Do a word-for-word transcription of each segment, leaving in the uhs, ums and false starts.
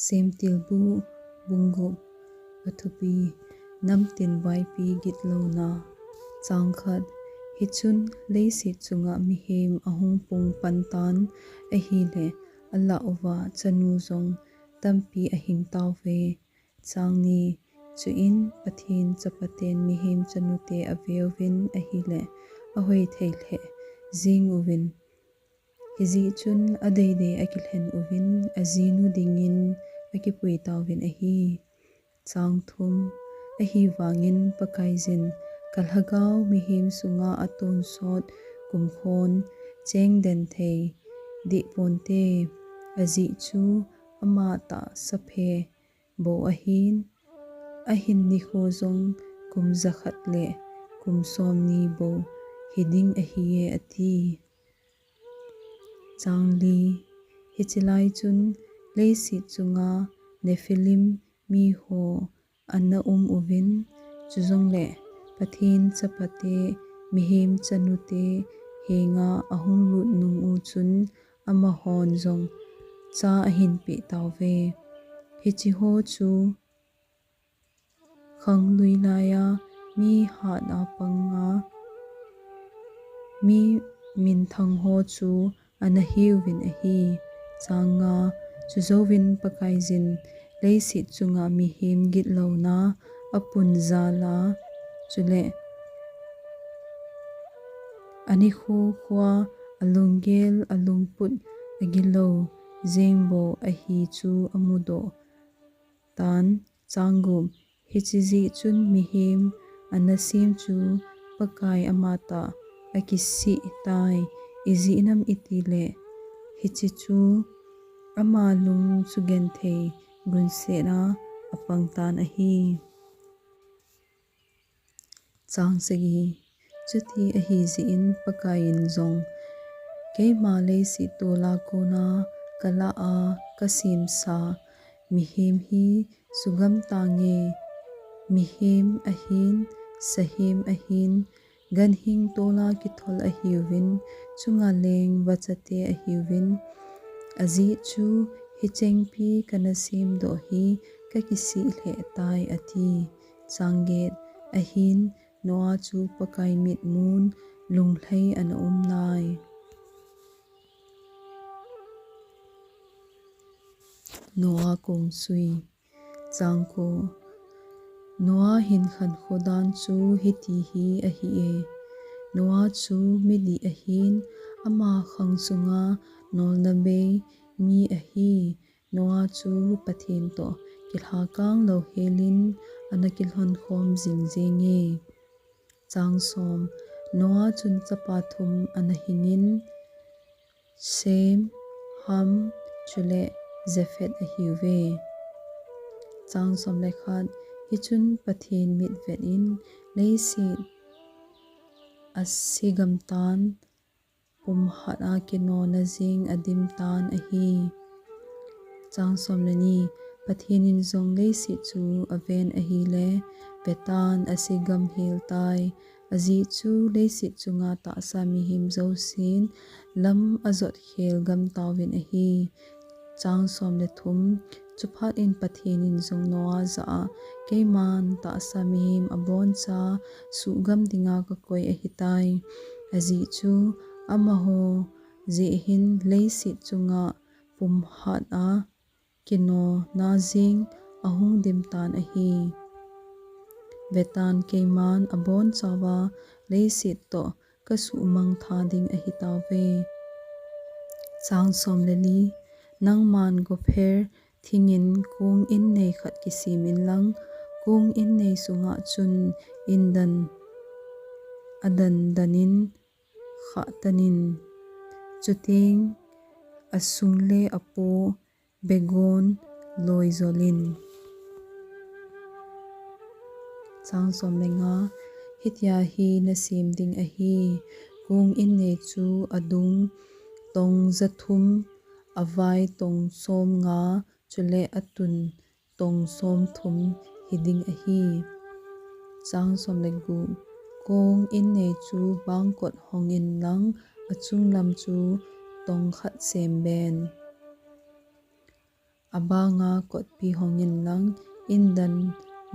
Semtilbu bung gup. Athupi: Namtin vaipi gitlouna. Chang khat. Hichun leiset chunga mihem ahung pung pan tan ahile, alah uva chanu jong tampi ahing tauve. Chang ni. Chuin Pathen chapaten mihem chanute aveuvin ahile, ahoi thei lheh jing uvin. Hijeh chun adeidei akilhen uvin, ajinu dingin akipui tauvin ahi. Chang thum. Ahivangin Pakaiyin, ka lhagao mihem sunga atonsot kumkhon chengden thei deh ponte, ajeh chu ama tahsa phe bou ahin, ahin nikho jong kum jakhat le kum somni bou hiding ahiye, ati. Chang li. Hiche lai chun leiset chunga Nephilim miho ana um uvin, chujongle Pathen chapate mihem chanute henga ahung lut nung u chun amahon jong cha ahin peh tauve. Hicheho chu khanglui laiya mi hatna panga mi minthang ho chu ana hiuvin ahi. Chang nga. Chujouvin Pakaiyin leiset chunga mihem gitlouna apun jal a, chule anikho khoa alunggel alungput agilou jeng bou ahi chu amudoh tan. Chang gup. Hiche jeh chun mihem ana sem chu Pakai amatah akisih tai, ijeh inem itile hiche chu ama lung sugenthei gunsetna apang tan ahi. Chang sagi. Chuti ahijeh in Pakaiyin jong, keima leiset tola kona kalah a kasemsa mihem hi sugam tange, mihem ahin, sahem ahin, ganhing tola kithol ahiuvin, chunga leng vachate ahiuvin, ajeh chu hichengpi kana semdoh hi kakisih lheh tai, ati. Chang get. Ahin Noah chu Pakai mitmun lunglhai ana um nai. Noah kongsui. Chang ko. Noah hin khankho dan chu hiti hi ahi e. Noah chu midih ahin, ama khang sunga nolna bei mi ahi. Noah chu Pathen toh kilhakang louhelin ana kilhonkhom jingjing e. Chang som. Noah chun chapa thum ana hingin, Shem, Ham, chule Japheth ahiuve. Chang som le khat. Hichun Pathen mitvet in leiset asigam tan, pumhat a kinona jing adim tan ahi. Chang som le ni. Pathen in jong leiset chu aven ahile, vetan, asigam hel tai. Ajeh chu leiset chunga tahsa mihem jousen lam ajot khel gam tauvin ahi. Chang som le thum. Chuphat in Pathen in jong Noah jah a, keiman tahsa mihem aboncha suhgam dinga kakoi ahitai. Ajeh chu amaho jeh hin leiset chunga pumhat a kinona jing ahung dim tan ahi. Vetan, keiman abonchauva leiset toh kasuhmang tha ding ahitauve. Chang som le li. Nangman gopher thingin kong innei khat kisem inlang, kong innei sunga chun indan adan danin khahtanin, chuteng asung le apo begon loijolin. Chang som le nga. Hitia hi nasem ding ahi: kong innei chu adung tong jathum, avai tong somnga, chule atun tong somthum hiding ahi. Chang som le gup. Kong innei chu bangkot hongin lang, achunglam chu tong khat sem ben. abanga kotpi hongin lang, indan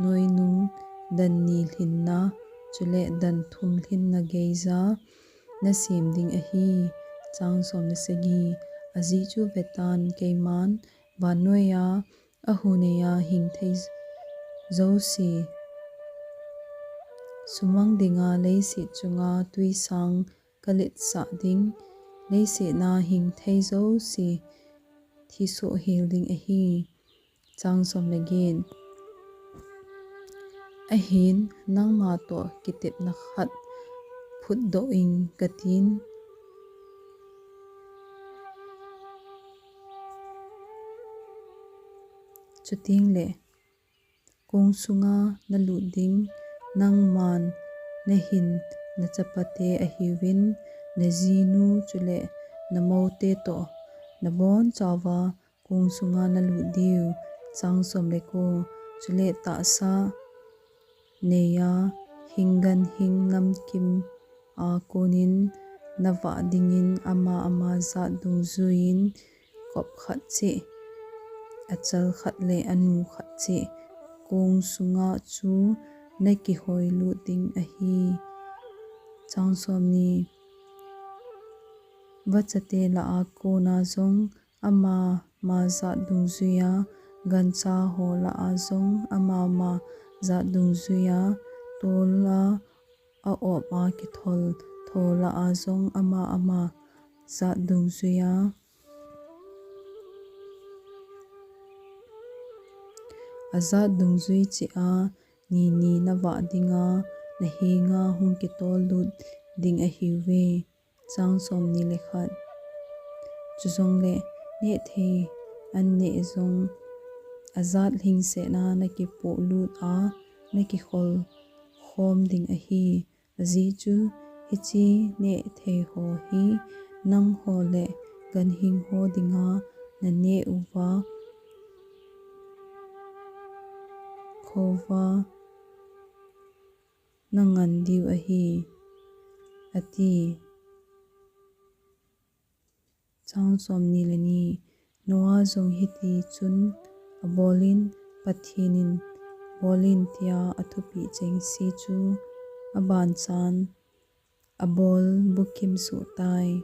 noinung dan ni lhinna, chule dan thum lhinna geija nasem ding ahi. Chang som le sagi. Ajeh chu vetan, keiman vannoiya ahuneiya hingthei jouse, sumang dinga leiset chunga twisang kaletsah ding, leiset a hingthei jouse thisoh hel ding ahi. Chang som le get. Ahin nangma toh kitepna khat phutdoh ing katin, chutengle kong sunga nalut ding, nangman nahin nachapate ahiuvin, najinu chule namoute toh nabonchauva kong sunga nalut diu. Chang som le ko. Chule tahsa neiya hing ganhing namkima konin navah dingin ama ama jat dungjuiyin kop khat cheh, achal khat le anu khat cheh kong sunga chu nakihoilut ding ahi. Chang som ni. Vachate lah a kona jong ama ama jat dungjuiya, gancha ho lah a jong ama ama jat dungjuiya, tola a-op a kithol tho lah a jong ama ama jat dungjuiya, ajat dungjui cheh a ni ni navah dinga nahenga hung kitollut ding ahiuve. Chang som ni le khat. Chujongle nehthei anneh jong ajat lhingsetna nakipohlut a nakikhol khom ding ahi. Ajeh chu hiche nehthei ho hi nangho le ganhing ho dinga naneh uva khova nangan diu ahi, ati. Chang som ni le ni. Noah jong hitichun abolin, Pathen in bolin tia athupeh chengse chu abanchan abol bukim sohtai.